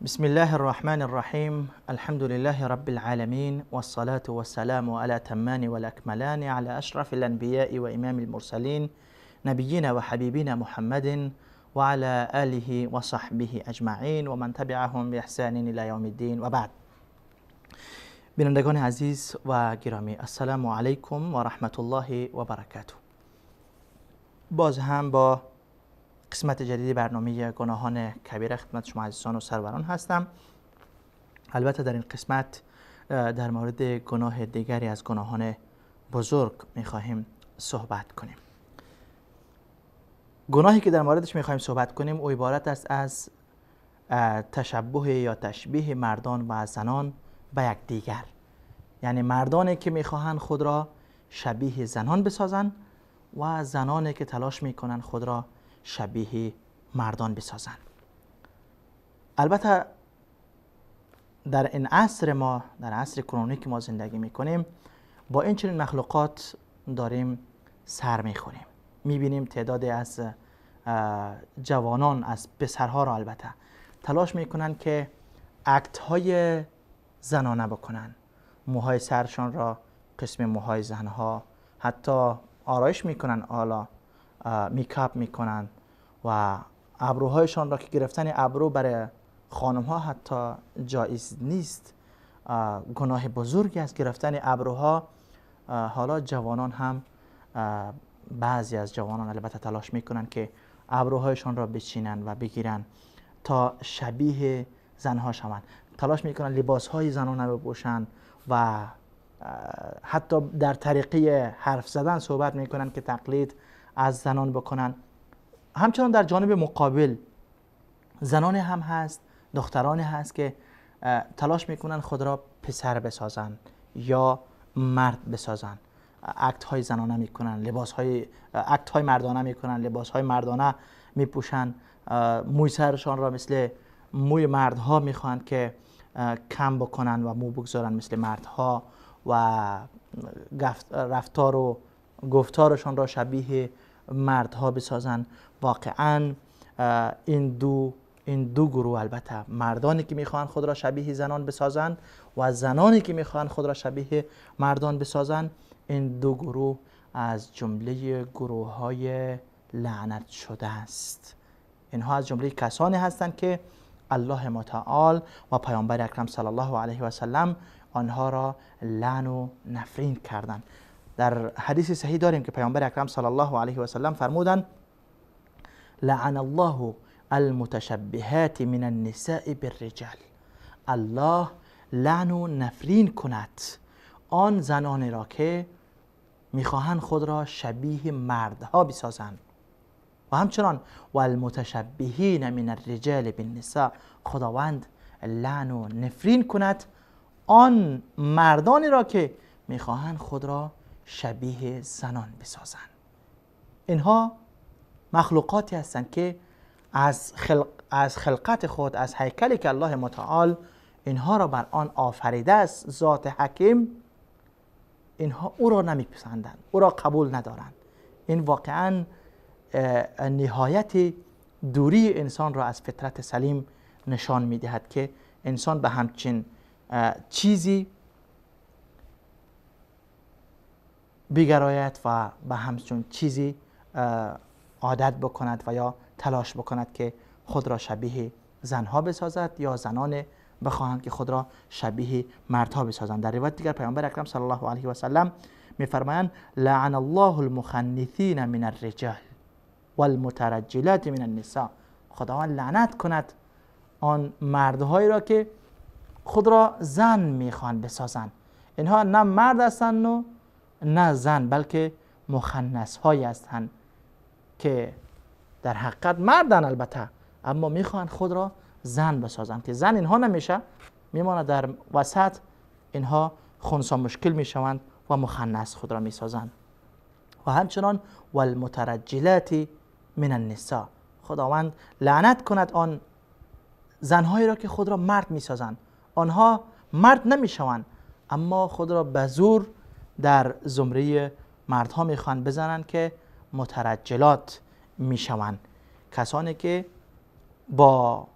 بسم الله الرحمن الرحيم. الحمد لله رب العالمين، والصلاة والسلام على تمان والأكملان على أشرف الأنبياء وإمام المرسلين، نبينا وحبيبنا محمد وعلى آله وصحبه أجمعين ومن تبعهم بإحسان إلى يوم الدين، وبعد. بینندگان عزیز و گرامی، السلام علیکم و رحمت الله و برکاته. باز هم با قسمت جدید برنامه گناهان کبیره خدمت شما عزیزان و سروران هستم. البته در این قسمت در مورد گناه دیگری از گناهان بزرگ میخواهیم صحبت کنیم. گناهی که در موردش میخواهیم صحبت کنیم او عبارت است از تشبه یا تشبیه مردان و زنان به یکدیگر، یعنی مردانی که میخواهند خود را شبیه زنان بسازند و زنانی که تلاش میکنند خود را شبیه مردان بسازند. البته در این عصر ما، در عصر کنونی که ما زندگی میکنیم، با این چنین مخلوقات داریم سر میخوریم. میبینیم تعدادی از جوانان، از پسرها را البته، تلاش میکنن که act های زنانه بکنن، موهای سرشان را قسم موهای زنها، حتی آرایش میکنن، حالا makeup میکنن و ابروهایشان را که گرفتن ابرو برای خانم ها حتی جایز نیست، گناه بزرگی است گرفتن ابروها. حالا جوانان هم، بعضی از جوانان البته تلاش میکنن که ابروهایشان را بچینن و بگیرن تا شبیه زنها شوند. تلاش میکنن لباسهای زنانه بپوشن و حتی در طریقه حرف زدن صحبت میکنن که تقلید از زنان بکنن. همچنان در جانب مقابل زنان هم هست، دختران هست که تلاش میکنن خود را پسر بسازن یا مرد بسازن، act های زنانه میکنن، لباس های act های مردانه میکنن، لباس های مردانه میپوشن، موی سرشان را مثل موی مردها میخوان که کم بکنن و مو بگذارن مثل مردها و رفتار و گفتارشان را شبیه مردها بسازن. واقعا این دو گروه، البته مردانی که میخوان خود را شبیه زنان بسازن و زنانی که میخوان خود را شبیه مردان بسازن، این دو گروه از جمله گروه های لعنت شده است. اینها از جمله کسانی هستند که الله متعال و پیامبر اکرم صلی الله علیه و سلم آنها را لعن و نفرین کردند. در حدیث صحیح داریم که پیامبر اکرم صلی الله علیه و سلم فرمودند: لعن الله المتشبهات من النساء بالرجال. الله لعن و نفرین کند آن زنانی را که میخواهند خود را شبیه مردها بسازند، و همچنان والمتشبهین من الرجال بالنساء. خداوند لعن و نفرین کند آن مردانی را که میخواهند خود را شبیه زنان بسازند. اینها مخلوقاتی هستند که از خلقت خود، از هیکلی که الله متعال اینها را بر آن آفریده است، ذات حکیم، اینها او را نمیپسندند، او را قبول ندارند. این واقعا نهایت دوری انسان را از فطرت سلیم نشان میدهد که انسان به همچین چیزی بگراید و به همچون چیزی عادت بکند و یا تلاش بکند که خود را شبیه زنها بسازد یا زنان بخواهند که خود را شبیه مردها بسازند. در روایت دیگر پیامبر اکرم صلی الله علیه و سلم میفرمایند: لعن الله المخنثین من الرجال والمترجلات من النساء. خداوند لعنت کند آن مردهایی را که خود را زن میخوان بسازند. اینها نه مرد هستند و نه زن، بلکه مخنث هایی هستند که در حقیقت مردن البته، اما میخوان خود را زن بسازند که زن اینها نمیشه، میماند در وسط، اینها خنثی مشکل میشوند و مخنث خود را میسازند. و همچنان والمترجلات من النساء. خداوند لعنت کند آن زنهایی را که خود را مرد میسازند. آنها مرد نمیشوند، اما خود را به زور در زمره مردها میخوان بزنند که مترجلات میشوند، کسانی که با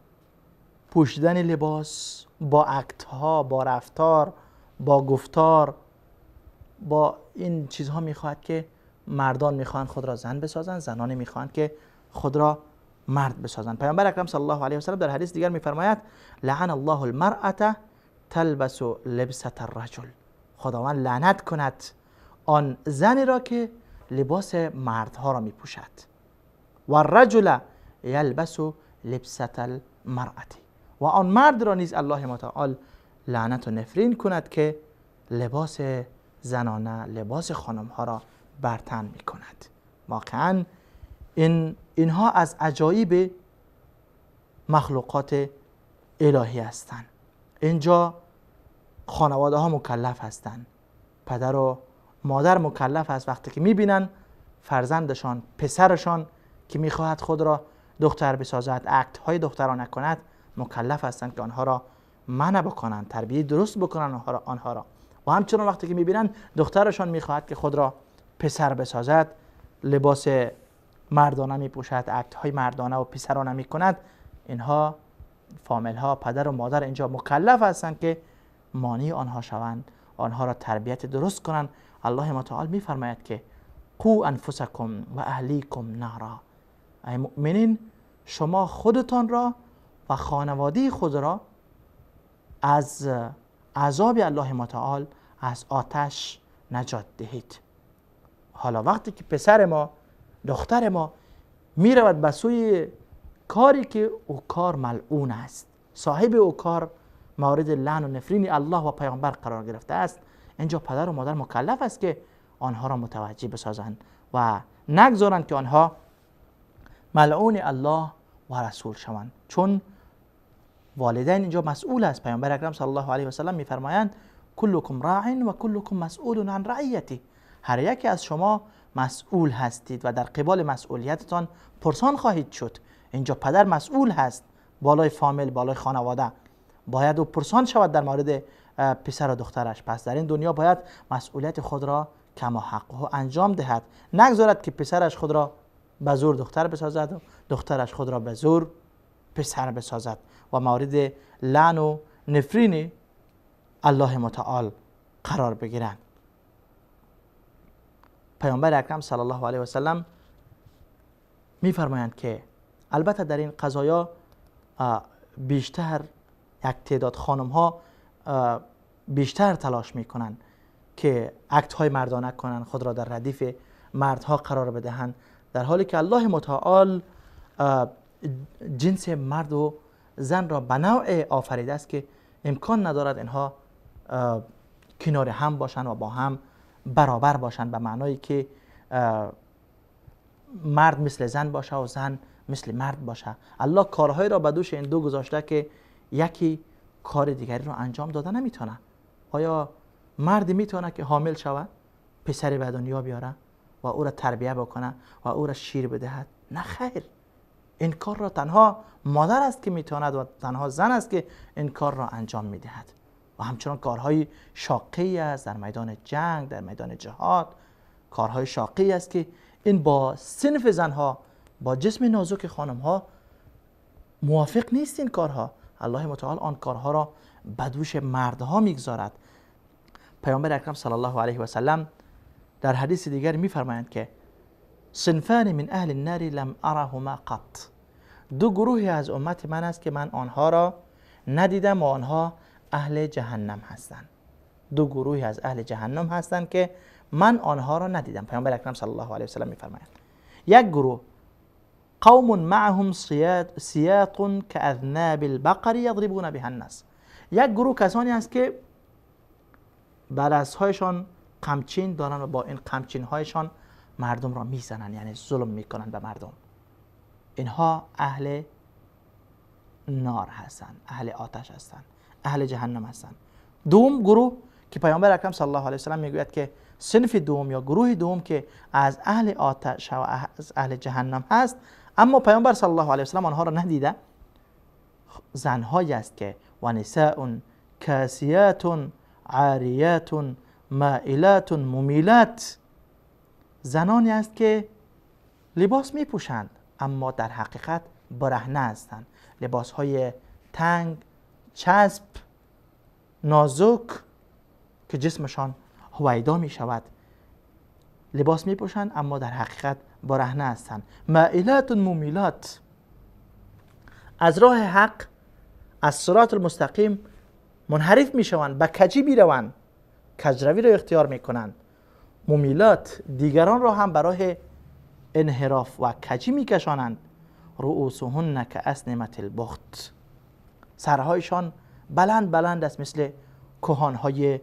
پوشیدن لباس، با act ها، با رفتار، با گفتار، با این چیزها میخواهد که مردان میخواهند خود را زن بسازند، زنان میخواهند که خود را مرد بسازند. پیامبر اکرم صلی الله علیه و سلم در حدیث دیگر میفرماید لعن الله المرأة تلبس لبسة الرجل. خداوند لعنت کند آن زنی را که لباس مردها را میپوشد، و الرجل یلبس لبسة المرأة، و آن مرد را نیز الله متعال لعنت و نفرین کند که لباس زنانه، لباس خانم ها را بر تن می کند. واقعا اینها از عجایب مخلوقات الهی هستند. اینجا خانواده ها مکلف هستند، پدر و مادر مکلف است وقتی که میبینن فرزندشان، پسرشان که میخواهد خود را دختر بسازد، act های دخترانه کند، مکلف هستند که آنها را منع بکنند، تربیه درست بکنن آنها را. و همچنان وقتی که میبینن دخترشان میخواهد که خود را پسر بسازد، لباس مردانه میپوشد، act های مردانه و پسرانه میکند، اینها فامیل ها، پدر و مادر اینجا مکلف هستند که مانع آنها شوند، آنها را تربیت درست کنند. الله متعال میفرماید که قوا انفسکم و اهلیکم نارا، ای مؤمنین شما خودتان را و خانواده خود را از عذاب الله متعال، از آتش نجات دهید. حالا وقتی که پسر ما، دختر ما می رود به سوی کاری که او کار ملعون است، صاحب او کار مورد لعن و نفرین الله و پیامبر قرار گرفته است، اینجا پدر و مادر مکلف است که آنها را متوجه بسازند و نگذارند که آنها ملعون الله و رسول شوند، چون والدین اینجا مسئول است. پیامبر اکرم صلی الله علیه و سلم میفرمایند کلکم راع و کلکم مسئول عن رعیته، هر یکی از شما مسئول هستید و در قبال مسئولیتتان پرسان خواهید شد. اینجا پدر مسئول هست بالای فامیل، بالای خانواده، باید او پرسان شود در مورد پسر و دخترش. پس در این دنیا باید مسئولیت خود را کما حقه انجام دهد، نگذارد که پسرش خود را به زور دختر بسازد و دخترش خود را به زور پسر بسازد و مورد لعن و نفرین الله متعال قرار بگیرند. پیامبر اکرم صلی الله علیه و سلم میفرمایند که البته در این قضایا بیشتر یک تعداد خانم ها بیشتر تلاش میکنند که act های مردانه کنند، خود را در ردیف مردها قرار بدهند، در حالی که الله متعال جنس مرد و زن را به نوع آفریده است که امکان ندارد اینها کنار هم باشند و با هم برابر باشند، به معنایی که مرد مثل زن باشه و زن مثل مرد باشه. الله کارهایی را به دوش این دو گذاشته که یکی کار دیگری را انجام داده نمیتونه. آیا مرد میتونه که حامل شود، پسری به دنیا بیاره و او را تربیه بکنه و او را شیر بدهد؟ نه خیر، این کار را تنها مادر است که میتواند و تنها زن است که این کار را انجام میدهد. و همچنان کارهای شاقی است در میدان جنگ، در میدان جهاد، کارهای شاقی است که این با صنف زنها، با جسم نازک خانمها موافق نیست این کارها. الله متعال آن کارها را به دوش مردها میگذارد. پیامبر اکرم صلی الله علیه و سلم در حدیث دیگر میفرمایند که صنفان من اهل النار لم ارهما قط، دو گروهی از امت من است که من آنها را ندیدم و آنها اهل جهنم هستند. دو گروهی از اهل جهنم هستند که من آنها را ندیدم. پیامبر اکرم صلی الله علیه و سلم میفرمایند یک گروه قوم معهم سیاط كأذناب البقر یضربون بها الناس، یک گروه کسانی است که بر دستهایشان قمچین دارن و با این قمچین هایشان مردم را میزنن، یعنی ظلم میکنن به مردم. اینها اهل نار هستند، اهل آتش هستند، اهل جهنم هستند. دوم گروه که پیامبر اکرم صلی الله علیه و سلم میگوید که صنف دوم یا گروه دوم که از اهل آتش و از اهل جهنم هست، اما پیامبر صلی الله علیه و سلم آنها را ندیده، زنهایی است که و نساء کاسیات عاریات مائلات ممیلات، زنانی است که لباس می پوشند اما در حقیقت برهنه هستند، لباس های تنگ، چسب، نازک که جسمشان هویدا می شود لباس می پوشند، اما در حقیقت برهنه هستند. مائلات ممیلات، از راه حق، از صراط المستقیم منحرف می شوند، به کجی می روند، کجروی را اختیار می کنند. ممیلات، دیگران را هم برای انحراف و کجی می کشانند. رؤوسهن كأسنمة البخت، سرهایشان بلند بلند است مثل کهانهای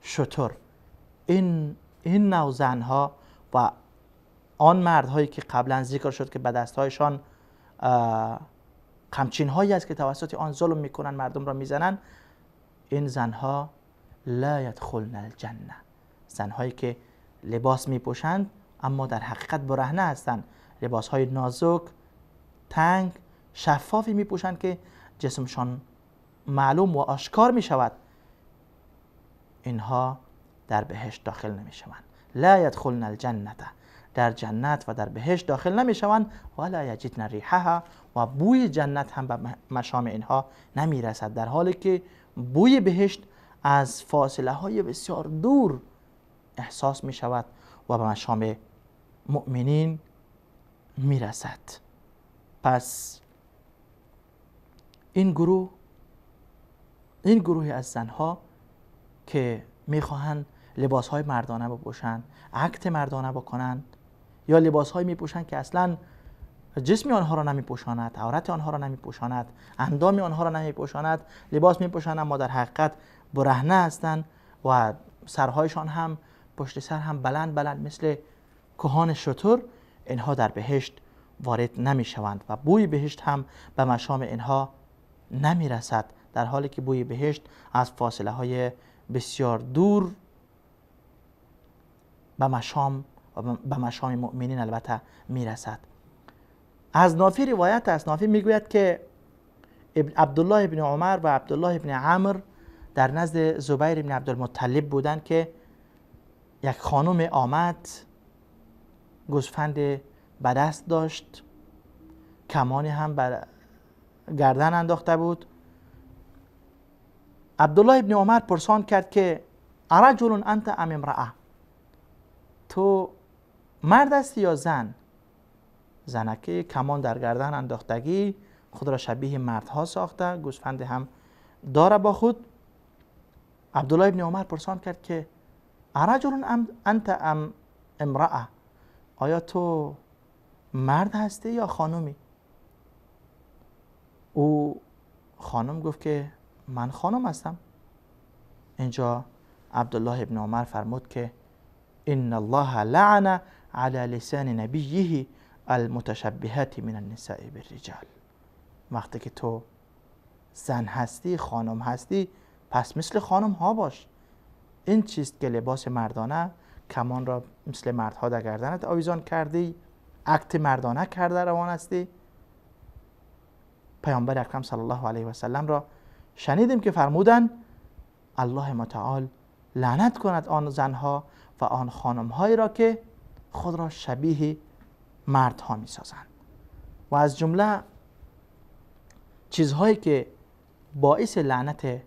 شتر. این نوع زنها و آن مردهایی که قبلا ذکر شد که به دستهایشان قمچین هایی است که توسط آن ظلم میکنن، مردم را میزنن، این زنها لا یدخلن الجنه، زنهایی که لباس میپوشند اما در حقیقت برهنه هستند، لباس های نازک، تنگ، شفافی میپوشند که جسمشان معلوم و آشکار میشود، اینها در بهشت داخل نمیشوند. لا یدخلن الجنه، در جنت و در بهشت داخل نمیشوند. ولا یجدن ریحها، و بوی جنت هم به مشام اینها نمیرسد، در حالی که بوی بهشت از فاصله های بسیار دور احساس می شود و به مشام مؤمنین میرسد. پس این گروه از زنها که میخواهند لباس های مردانه بپوشند، عکت مردانه بکنند، یا لباس های میپوشند که اصلا جسم آنها را نمیپوشاند، عورت آنها را نمیپوشاند، اندام آنها را نمیپوشاند، لباس میپوشند اما در حقیقت برهنه هستند و سرهایشان هم پشت سر هم بلند بلند مثل کهان شتر، اینها در بهشت وارد نمیشوند و بوی بهشت هم به مشام اینها نمیرسد، در حالی که بوی بهشت از فاصله های بسیار دور به مشام مؤمنین البته میرسد. از نافی روایت است، نافی میگوید که عبدالله ابن عمر و عبدالله ابن عمر در نزد زبیر ابن عبدالمطلب بودند که یک خانم آمد، گوسفند به دست داشت، کمانی هم بر گردن انداخته بود. عبدالله ابن عمر پرسان کرد که ارجل انت ام امرأه، تو مرد هستی یا زن؟ زنکه کمان در گردن انداختگی، خود را شبیه مردها ساخته، گوسفند هم داره با خود. عبدالله ابن عمر پرسان کرد که ارجل انت ام امرأه، آیا تو مرد هستی یا خانومی؟ او خانم گفت که من خانم هستم. اینجا عبدالله ابن عمر فرمود که ان الله لعن على لسان نبیه المتشبهات من النساء بالرجال. وقتی که تو زن هستی، خانم هستی، پس مثل خانم ها باش. این چیست که لباس مردانه، کمان را مثل مردها در گردنت آویزان کردی، عکت مردانه کرده روان هستی. پیامبر اکرم صلی الله علیه و سلم را شنیدیم که فرمودند الله متعال لعنت کند آن زنها و آن خانمهایی را که خود را شبیه مردها می سازند. و از جمله چیزهایی که باعث لعنت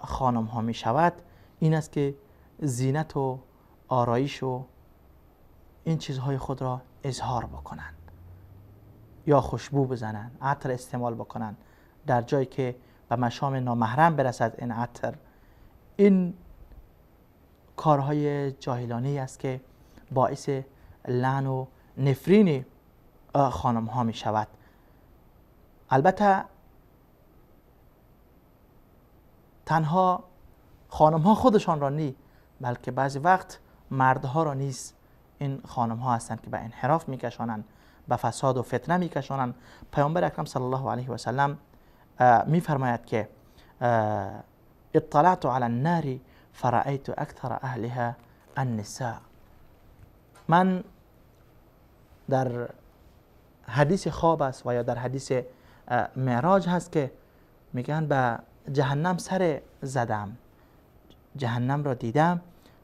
خانمها می شود این است که زینت و آرایش و این چیزهای خود را اظهار بکنند یا خوشبو بزنند، عطر استعمال بکنند در جایی که به مشام نامحرم برسد این عطر. این کارهای جاهلانه است که باعث لعن و نفرین خانم ها می شود. البته تنها خانم ها خودشان را نی، بلکه بعضی وقت مردها را نیز این خانم ها هستند که به انحراف می کشانند، به فساد و فتنه می کشانند. پیامبر اکرم صلی الله علیه و سلم می فرماید که اطلعت علی النار فرأیت اکثر اهلها النساء. من در حدیث خواب است و یا در حدیث معراج هست که میگن به جهنم سر زدم، جهنم را دیدم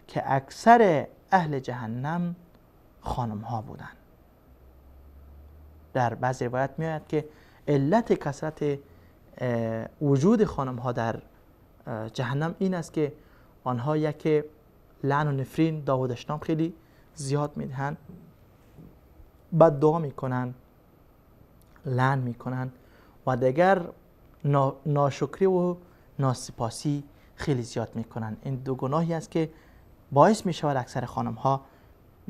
که اکثر اهل جهنم خانم ها بودند. در بعض روایت میآید که علت کثرت وجود خانم ها در جهنم این است که آنها یک لعن و نفرین، دعا و دشنام خیلی زیاد میدهند، بد دعا میکنن، لعن میکنن و دیگر ناشکری و ناسپاسی خیلی زیاد میکنن. این دو گناهی است که باعث میشود اکثر خانم ها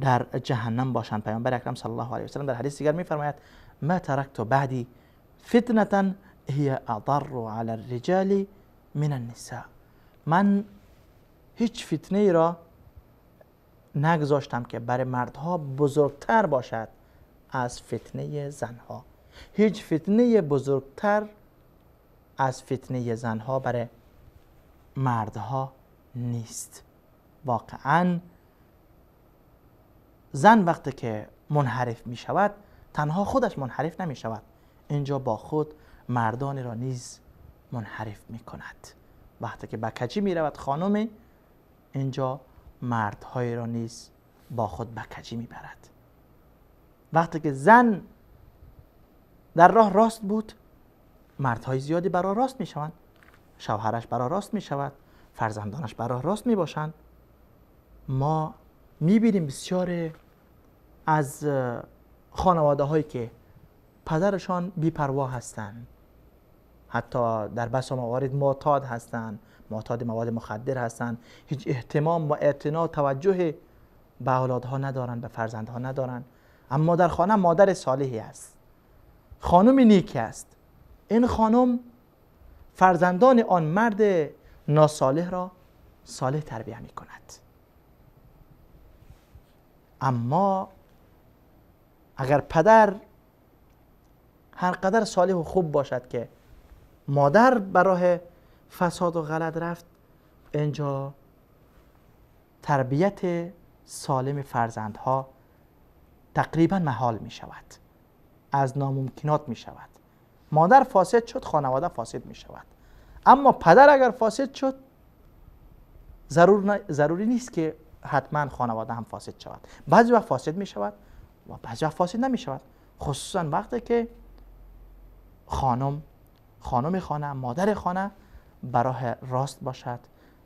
در جهنم باشند. پیامبر اکرم صلی الله علیه و سلم در حدیث دیگر میفرماید ما ترکت بعدی فتنة هي اضر علی الرجال من النساء. من هیچ فتنه ای را نگذاشتم که برای مردها بزرگتر باشد از فتنه زنها. هیچ فتنه بزرگتر از فتنه زنها برای مردها نیست. واقعا زن وقتی که منحرف می شود تنها خودش منحرف نمی شود، اینجا با خود مردان را نیز منحرف می کند. وقتی که به کجی می رود خانم، اینجا مردهای را نیز با خود به کجی می برد. وقتی که زن در راه راست بود، مردهای زیادی برای راست می شوند، شوهرش برای راست می شود، فرزندانش برای راست می باشند. ما می بینیم بسیار از خانواده هایی که پدرشان بی‌پروا هستند، حتی در بسا موارد معتاد هستند، معتاد مواد مخدر هستند، هیچ اهتمام و اعتنا توجه به اولادها ندارند، به فرزندها ندارند، اما در خانه مادر صالحی است، خانم نیکی است. این خانم فرزندان آن مرد ناصالح را صالح تربیه می کند. اما اگر پدر هر قدر صالح و خوب باشد که مادر براه فساد و غلط رفت، اینجا تربیت سالم فرزندها تقریبا محال می شود، از ناممکنات می شود. مادر فاسد شد، خانواده فاسد می شود. اما پدر اگر فاسد شد، ضروری نیست که حتما خانواده هم فاسد شود. بعضی وقت فاسد می شود و بعضی وقت فاسد نمی شود، خصوصا وقتی که خانم خانه، مادر خانه براه راست باشد،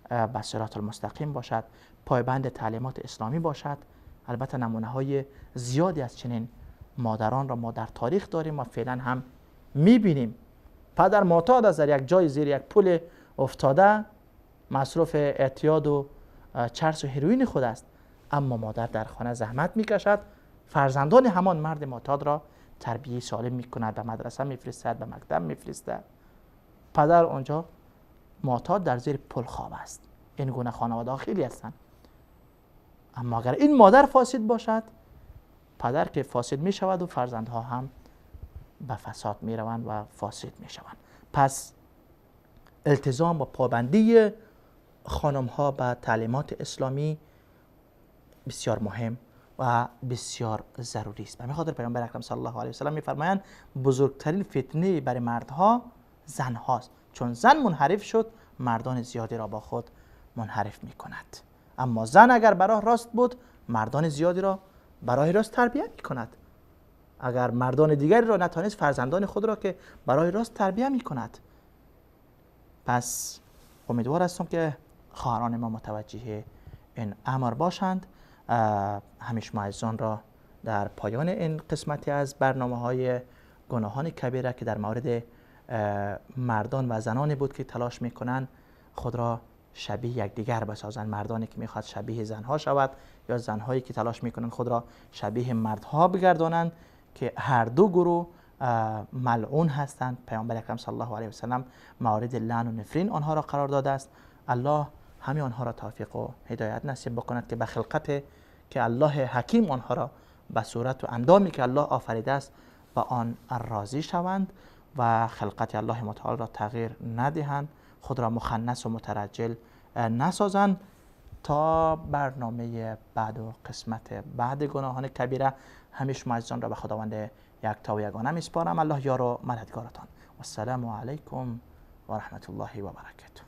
به صراط المستقیم باشد، پایبند تعلیمات اسلامی باشد. البته نمونه های زیادی از چنین مادران را ما در تاریخ داریم و فعلا هم میبینیم. پدر معتاد است، در یک جای زیر یک پل افتاده، مصروف اعتیاد و چرس و هروئین خود است، اما مادر در خانه زحمت میکشد، فرزندان همان مرد معتاد را تربیه سالم میکند، به مدرسه میفرستد، به مکتب میفرستد. پدر آنجا معتاد در زیر پل خواب است. این گونه خانواده ها خیلی هستند. اما اگر این مادر فاسد باشد، پدر که فاسد می شود و فرزندها هم به فساد می روند و فاسد می شوند. پس التزام و پابندی خانم ها به تعلیمات اسلامی بسیار مهم و بسیار ضروری است. به همین خاطر پیامبر اکرم صلی الله علیه و سلم می‌فرمایند بزرگترین فتنه برای مردها زن هاست، چون زن منحرف شد مردان زیادی را با خود منحرف می‌کند. اما زن اگر براه راست بود، مردان زیادی را برای راست تربیت می‌کند. اگر مردان دیگری را نتانست، فرزندان خود را که برای راست تربیت می‌کند. پس امیدوار هستم که خواهران ما متوجه این امر باشند. همیشه ما عزیزان را در پایان این قسمتی از برنامه‌های گناهان کبیره که در مورد مردان و زنانی بود که تلاش می‌کنند خود را شبیه یکدیگر بسازند، مردانی که میخواد شبیه زنها شود یا زنهایی که تلاش میکنند خود را شبیه مردها بگردانند، که هر دو گروه ملعون هستند. پیامبر اکرم صلی الله علیه و سلم مورد لعن و نفرین آنها را قرار داده است. الله همه آنها را توفیق و هدایت نصیب بکند که به خلقت که الله حکیم آنها را به صورت و اندامی که الله آفریده است به آن راضی شوند و خلقت الله متعال را تغییر ندهند، خود را مخنث و مترجل نسازند. تا برنامه بعد و قسمت بعد گناهان کبیره، همیشه شما عزیزان را به خداوند یکتا و یگانه میسپارم. الله یار و مددگارتان. والسلام علیکم و رحمت الله و برکاته.